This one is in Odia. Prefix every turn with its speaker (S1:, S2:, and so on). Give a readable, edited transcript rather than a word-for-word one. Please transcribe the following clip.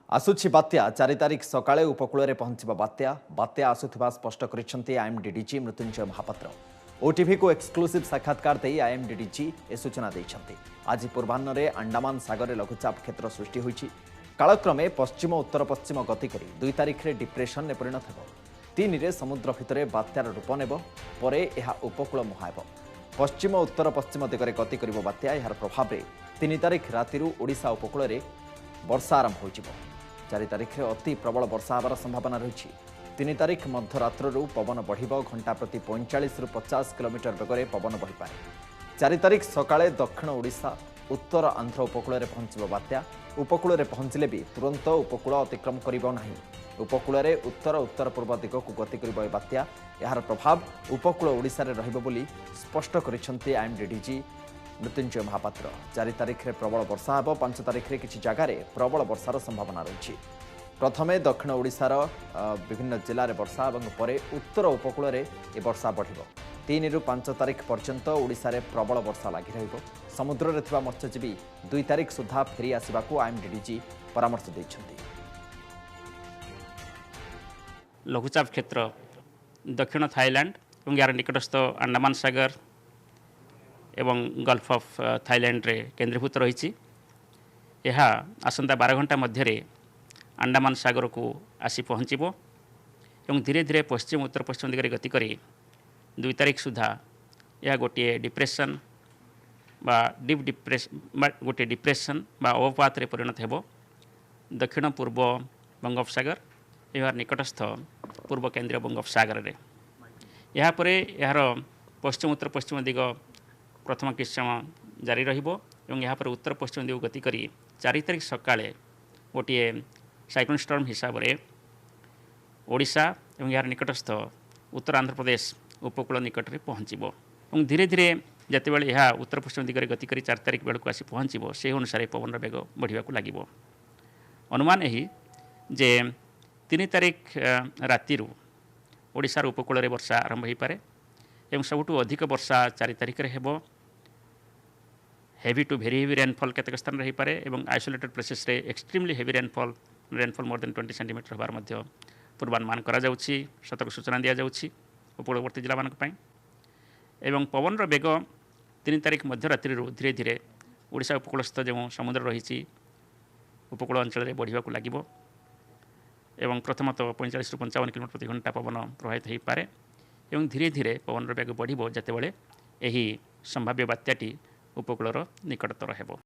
S1: ଆସୁଛି ବାତ୍ୟା। 4 ତାରିଖ ସକାଳେ ଉପକୂଳରେ ପହଞ୍ଚିବ ବାତ୍ୟା। ବାତ୍ୟା ଆସୁଥିବା ସ୍ପଷ୍ଟ କରିଛନ୍ତି ଆଇଏମ୍ଡି ଡିଜି ମୃତ୍ୟୁଞ୍ଜୟ ମହାପାତ୍ର। ଓଟିଭିକୁ ଏକ୍ସକ୍ଲୁସିଭ୍ ସାକ୍ଷାତକାର ଦେଇ ଆଇଏମ୍ଡି ଡିଜି ଏ ସୂଚନା ଦେଇଛନ୍ତି। ଆଜି ପୂର୍ବାହ୍ନରେ ଆଣ୍ଡାମାନ ସାଗରରେ ଲଘୁଚାପ କ୍ଷେତ୍ର ସୃଷ୍ଟି ହୋଇଛି। କାଳକ୍ରମେ ପଶ୍ଚିମ ଉତ୍ତର ପଶ୍ଚିମ ଗତି କରି 2 ତାରିଖରେ ଡିପ୍ରେସନରେ ପରିଣତ ହେବ। 3ରେ ସମୁଦ୍ର ଭିତରେ ବାତ୍ୟାର ରୂପ ନେବ। ପରେ ଏହା ଉପକୂଳ ମୁହାଁ ହେବ। ପଶ୍ଚିମ ଉତ୍ତର ପଶ୍ଚିମ ଦିଗରେ ଗତି କରିବ ବାତ୍ୟା। ଏହାର ପ୍ରଭାବରେ 3 ତାରିଖ ରାତିରୁ ଓଡ଼ିଶା ଉପକୂଳରେ ବର୍ଷା ଆରମ୍ଭ ହୋଇଯିବ। 4 ତାରିଖରେ ଅତି ପ୍ରବଳ ବର୍ଷା ହେବାର ସମ୍ଭାବନା ରହିଛି। 3 ତାରିଖ ମଧ୍ୟରାତ୍ରରୁ ପବନ ବଢ଼ିବ। ଘଣ୍ଟା ପ୍ରତି 45ରୁ 50 କିଲୋମିଟର ବେଗରେ ପବନ ବହିପାରେ। 4 ତାରିଖ ସକାଳେ ଦକ୍ଷିଣ ଓଡ଼ିଶା, ଉତ୍ତର ଆନ୍ଧ୍ର ଉପକୂଳରେ ପହଞ୍ଚିବ ବାତ୍ୟା। ଉପକୂଳରେ ପହଞ୍ଚିଲେ ବି ତୁରନ୍ତ ଉପକୂଳ ଅତିକ୍ରମ କରିବ ନାହିଁ। ଉପକୂଳରେ ଉତ୍ତର ଉତ୍ତର ପୂର୍ବ ଦିଗକୁ ଗତି କରିବ ଏ ବାତ୍ୟା। ଏହାର ପ୍ରଭାବ ଉପକୂଳ ଓଡ଼ିଶାରେ ରହିବ ବୋଲି ସ୍ପଷ୍ଟ କରିଛନ୍ତି ଆଇଏମ୍ଡି ଡିଜି ମୃତ୍ୟୁଞ୍ଜୟ ମହାପାତ୍ର। 4 ତାରିଖରେ ପ୍ରବଳ ବର୍ଷା ହେବ। 5 ତାରିଖରେ କିଛି ଜାଗାରେ ପ୍ରବଳ ବର୍ଷାର ସମ୍ଭାବନା ରହିଛି। ପ୍ରଥମେ ଦକ୍ଷିଣ ଓଡ଼ିଶାର ବିଭିନ୍ନ ଜିଲ୍ଲାରେ ବର୍ଷା ଏବଂ ପରେ ଉତ୍ତର ଉପକୂଳରେ ଏ ବର୍ଷା ବଢ଼ିବ। 3ରୁ 5 ତାରିଖ ପର୍ଯ୍ୟନ୍ତ ଓଡ଼ିଶାରେ ପ୍ରବଳ ବର୍ଷା ଲାଗି ରହିବ। ସମୁଦ୍ରରେ ଥିବା ମତ୍ସ୍ୟଜୀବୀ 2 ତାରିଖ ସୁଦ୍ଧା ଫେରି ଆସିବାକୁ ଆଇଏମ୍ଡି ଡିଜି ପରାମର୍ଶ ଦେଇଛନ୍ତି।
S2: ଲଘୁଚାପ କ୍ଷେତ୍ର ଦକ୍ଷିଣ ଥାଇଲାଣ୍ଡ ଏବଂ ଏହାର ନିକଟସ୍ଥ ଆଣ୍ଡାମାନ ସାଗର ଏବଂ ଗଲ୍ଫ ଅଫ୍ ଥାଇଲାଣ୍ଡରେ କେନ୍ଦ୍ରୀଭୂତ ରହିଛି। ଏହା ଆସନ୍ତା 12 ଘଣ୍ଟା ମଧ୍ୟରେ ଆଣ୍ଡାମାନ ସାଗରକୁ ଆସି ପହଞ୍ଚିବ ଏବଂ ଧୀରେ ଧୀରେ ପଶ୍ଚିମ ଉତ୍ତର ପଶ୍ଚିମ ଦିଗରେ ଗତି କରି 2 ତାରିଖ ସୁଦ୍ଧା ଏହା ଗୋଟିଏ ଡିପ୍ରେସନ୍ ବା ଡିପ୍ ଡିପ୍ରେସ୍ ବା ଗୋଟିଏ ଡିପ୍ରେସନ୍ ବା ଅବପାତରେ ପରିଣତ ହେବ ଦକ୍ଷିଣ ପୂର୍ବ ବଙ୍ଗୋପସାଗର, ଏହାର ନିକଟସ୍ଥ ପୂର୍ବ କେନ୍ଦ୍ରୀୟ ବଙ୍ଗୋପସାଗରରେ। ଏହାପରେ ଏହାର ପଶ୍ଚିମ ଉତ୍ତର ପଶ୍ଚିମ ଦିଗ ପ୍ରଥମ କିଛି ସମୟ ଜାରି ରହିବ ଏବଂ ଏହାପରେ ଉତ୍ତର ପଶ୍ଚିମ ଦିଗକୁ ଗତି କରି 4 ତାରିଖ ସକାଳେ ଗୋଟିଏ ସାଇକ୍ଲୋନ୍ ଷ୍ଟର୍ମ ହିସାବରେ ଓଡ଼ିଶା ଏବଂ ଏହାର ନିକଟସ୍ଥ ଉତ୍ତର ଆନ୍ଧ୍ରପ୍ରଦେଶ ଉପକୂଳ ନିକଟରେ ପହଞ୍ଚିବ ଏବଂ ଧୀରେ ଧୀରେ ଯେତେବେଳେ ଏହା ଉତ୍ତର ପଶ୍ଚିମ ଦିଗରେ ଗତି କରି 4 ତାରିଖ ବେଳକୁ ଆସି ପହଞ୍ଚିବ, ସେହି ଅନୁସାରେ ପବନର ବେଗ ବଢ଼ିବାକୁ ଲାଗିବ। ଅନୁମାନ ଏହି ଯେ 3 ତାରିଖ ରାତିରୁ ଓଡ଼ିଶାର ଉପକୂଳରେ ବର୍ଷା ଆରମ୍ଭ ହୋଇପାରେ ଏବଂ ସବୁଠୁ ଅଧିକ ବର୍ଷା 4 ତାରିଖରେ ହେବ। Heavy to very heavy rainfall କେତେକ ସ୍ଥାନରେ ହୋଇପାରେ ଏବଂ isolated ପ୍ଲେସେସ୍ରେ extremely heavy rainfall, rainfall more than 20 centimeter ହେବାର ମଧ୍ୟ ପୂର୍ବାନୁମାନ କରାଯାଉଛି। ସତର୍କ ସୂଚନା ଦିଆଯାଉଛି ଉପକୂଳବର୍ତ୍ତୀ ଜିଲ୍ଲାମାନଙ୍କ ପାଇଁ। ଏବଂ ପବନର ବେଗ 3 ତାରିଖ ମଧ୍ୟରାତ୍ରିରୁ ଧୀରେ ଧୀରେ ଓଡ଼ିଶା ଉପକୂଳସ୍ଥ ଯେଉଁ ସମୁଦ୍ର ରହିଛି, ଉପକୂଳ ଅଞ୍ଚଳରେ ବଢ଼ିବାକୁ ଲାଗିବ ଏବଂ ପ୍ରଥମତଃ 45ରୁ 55 କିଲୋମିଟର ପ୍ରତି ଘଣ୍ଟା ପବନ ପ୍ରବାହିତ ହୋଇପାରେ ଏବଂ ଧୀରେ ଧୀରେ ପବନର ବେଗ ବଢ଼ିବ ଯେତେବେଳେ ଏହି ସମ୍ଭାବ୍ୟ ବାତ୍ୟାଟି ଉପକୂଳର ନିକଟତର ହେବ।